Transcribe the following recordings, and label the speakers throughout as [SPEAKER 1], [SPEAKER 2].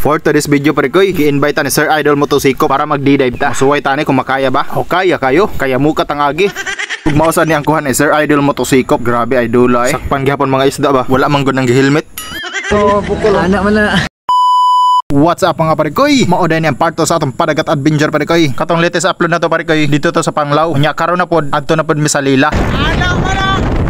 [SPEAKER 1] For today's video pare koy, gi-invite ta ni Sir Idol Motosikop para mag-dive ta. Suway tani kung makaya ba? O kaya kayo, kaya mukat ang agi. Ug mao sad ni ang kuhan ni Sir Idol Motosikop. Grabe idol ay. Sakpan gihapon mga isda ba? Wala man gud nang gi-helmet.
[SPEAKER 2] Anak man na.
[SPEAKER 1] What's up mga pare koy? Mao din ang part 2 sa atong padagat adventure pare koy. Katong latest upload na to pare koy, dito to sa Panglao. Unya karon na pod adto na pod mi sa Lila.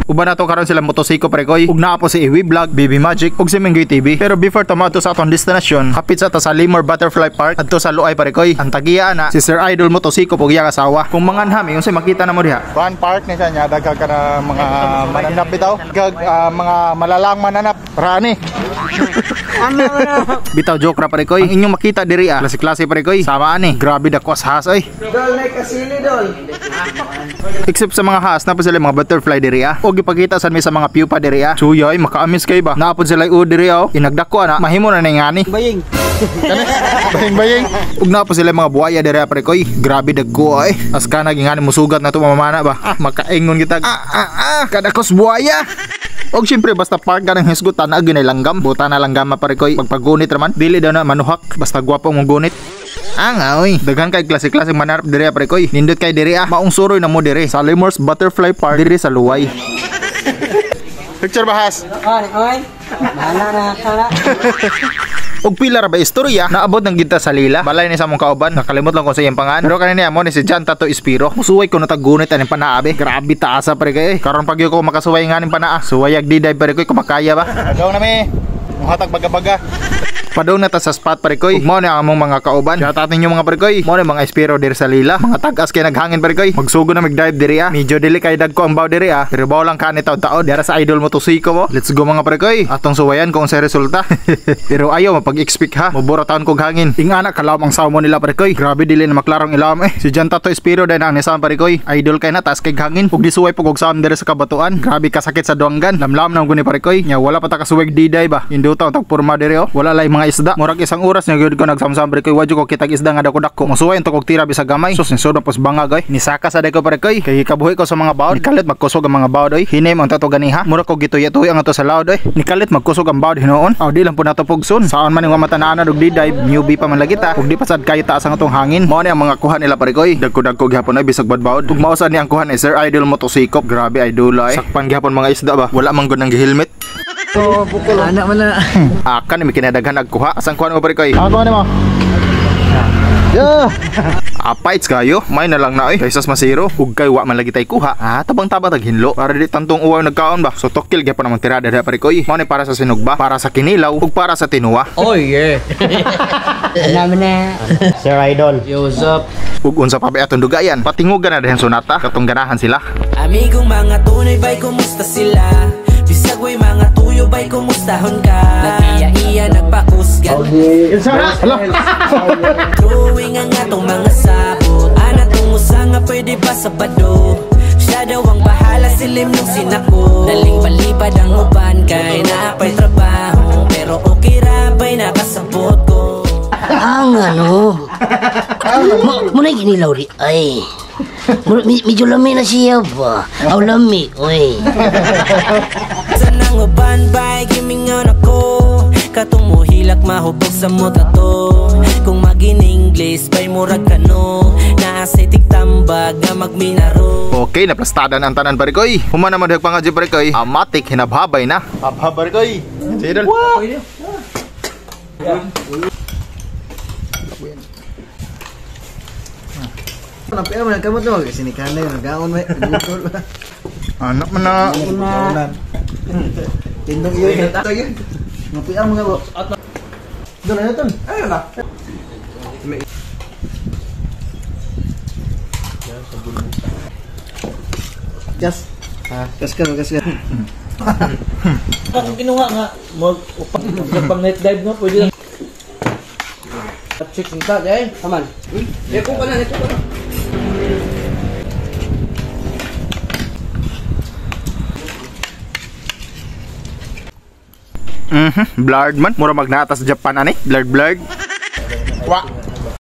[SPEAKER 1] Uban na to karon sila motosiko pare koy. Ug naa po si Iwi Vlog, BB Magic ug si Minggoy TV. Pero before tumadto sa atong destination, hapit sa ta sa Limor Butterfly Park adto sa Luay pare koy. Ang tagiya na si Sir Idol Motosiko ug iyang asawa. Kung manganham unsay makita na mo diha? Van Park ni siya nya daghan ka na mga mananap bitaw. Gag mga malalang mananap. Rani. Bitaw joke ra pare koy. Ang inyong makita diri ah, klase-klase pare koy. Sama ani. Grabe dako sa has ay.
[SPEAKER 2] Dol, may kasili dol.
[SPEAKER 1] Except sa mga has na pa sila mga butterfly diri ah. O gipakita sad mi sa mga pupa diri ah. Suyoy makaamis kay ba. Naapod sila u diri oh. Inagdako ana mahimo na ning ngani.
[SPEAKER 2] Baying.
[SPEAKER 1] Baying baying. Ug naa po sila mga buhaya diri ah pare koy. Grabe dagko ay. As kana gingani musugat na to mamana ba. Ah, makaingon kita. Kadakos buhaya. Og siyempre basta park ka ng hisgutan na ginay langgam. Buta na langgam pare koy. Pagpagunit raman dili daw na manuhak basta gwapo mong gunit. Ah oy, daghan kay klase-klase manarap diri pare koy. Nindot kay diri ah. Maong suroy na mo diri sa Limors Butterfly Park diri sa Luway. Picture bahas.
[SPEAKER 2] Oy, oy. Bahala na kala.
[SPEAKER 1] Og pila ra ba istorya naabot ng gita sa Lila. Balay ni sa among kauban, nakalimot lang kung sa iyang pangan. Pero kanina mo ni si Jan Tato Espiro. Musuway ko natagunit aning panaabi. Grabe taasa pare kay. Karon pag ko makasuway nga ning panaa. Suwayag di-dive pare koy kumakaya ba. Agaw na mi. Muhatag baga-baga. Padung na ta sa spot pare koy. Ug mao ni ang among mga kauban. Shout out ninyo mga pare koy. Mao ni mga Espiro diri sa Lila. Mga tag-as kay naghangin pare koy. Magsugo na mig-dive diri ah. Medyo dili kay dagko ang baw diri ah. Pero baw lang kani taud-taod. Dira sa Idol Motosiko mo. Let's go mga pare koy. Atong suwayan kung sa resulta. Pero ayaw mapag-expect ha. Mobura taon kog hangin. Ingana kalawom ang salmon nila pare koy. Grabe dili na maklarong ilawom eh. Si Jan Tato Espiro dahil ang nisam pare koy. Idol kay na taas kay hangin. Ug disuway pug og salmon diri sa kabatuan. Grabe kasakit sa duanggan. Lamlam na guni pare koy. Nya wala pa ta kasuweg diday ba. Induta ang tagpurma diri oh. Wala lay mga isda. Murag isang oras nga gyud ko nagsamsam pare koy. Wadyo ko kitag isda nga dako-dako. Musuway unta kog tira bisag gamay. Sus nisod pos bangag oy. Nisaka sa dako pare koy. Kay kabuhi ko sa mga bawd. Nikalit magkusog ang mga bawd oy. Hinay man tato ganiha. Murag ko gituya-tuya ang ato sa laod oy. Nikalit magkusog ang bawd hinuon. Aw di lang po nato pugson. Saon man ning matanaanan og didive, newbie pa man lagi ta. Ug di pa sad kayo taas ang atong hangin. Mao ni ang mga kuha nila pare koy. Dagko-dagko gihapon ay bisag badbawd. Ug mao sad ni ang kuha ni Sir Idol Motosikop. Grabe idol ay. Sakpan gihapon mga isda ba. Wala man gud nang gi-helmet.
[SPEAKER 2] Anak man na.
[SPEAKER 1] Akan ni kinadaghan nagkuha. Asang kuha mo pare koy?
[SPEAKER 3] Ako ni mo. Yeah.
[SPEAKER 1] Apaits kayo, may na lang na oy. Kaysa masiro, ug kay wa man lagi tay kuha. Ah, tabang-tabang tag hinlo. Para di tantong uwaw nagkaon ba. So tokil gyapon among tirada diha pare koy. Mao ni para sa sinugba, para sa kinilaw ug para sa tinuwa.
[SPEAKER 2] Oh yeah. Anak man na.
[SPEAKER 3] Sir Idol.
[SPEAKER 2] Yo, what's up?
[SPEAKER 1] Ug unsa pa ba atong dugayan? Patingugan na dihan sunata katong ganahan sila.
[SPEAKER 4] Amigong mga tunay bay kumusta sila? Bisag way mga tuyo bay kumustahon ka? Nag-iya-iya nagpakusgan. Drawing ang atong mga sabot. Ana tungusa nga pwede pa sa bado. Siya daw ang bahala silim nung sinako. Daling palipad ang uban kay naapay trabaho. Pero okay ra bay nakasabot ko.
[SPEAKER 5] Ang ano? Muna ginilaw ri. Ay. Medyo lami na siya ba? Aw lami, oy.
[SPEAKER 4] Sa nang uban bay gimingon ako. Katong mohilak mahubog sa mota to. Kung magin English bay murag kano. Naasay tigtambag nga magminaro.
[SPEAKER 1] Okay, naplastada na ang tanan pare koy. Human naman dihag pangadyo pare koy. Amatik hinabhabay na. Habhab pare koy. Idol.
[SPEAKER 2] Pero man kamot no kasi ni kanay nagaon may gutol.
[SPEAKER 1] Anak man na.
[SPEAKER 2] Tindog yun. Ngapiang mga bo. Doon na ton. Ayun na. Gas. Gas ka, gas ka.
[SPEAKER 6] Kung kinuha nga, mag pang night dive no, pwede lang. Top 6 unta, eh.
[SPEAKER 2] Aman.
[SPEAKER 6] Eko ka na, eko ka na.
[SPEAKER 1] Blurred man. Mura magnata sa Japan ani. Blurred blurred. Wa.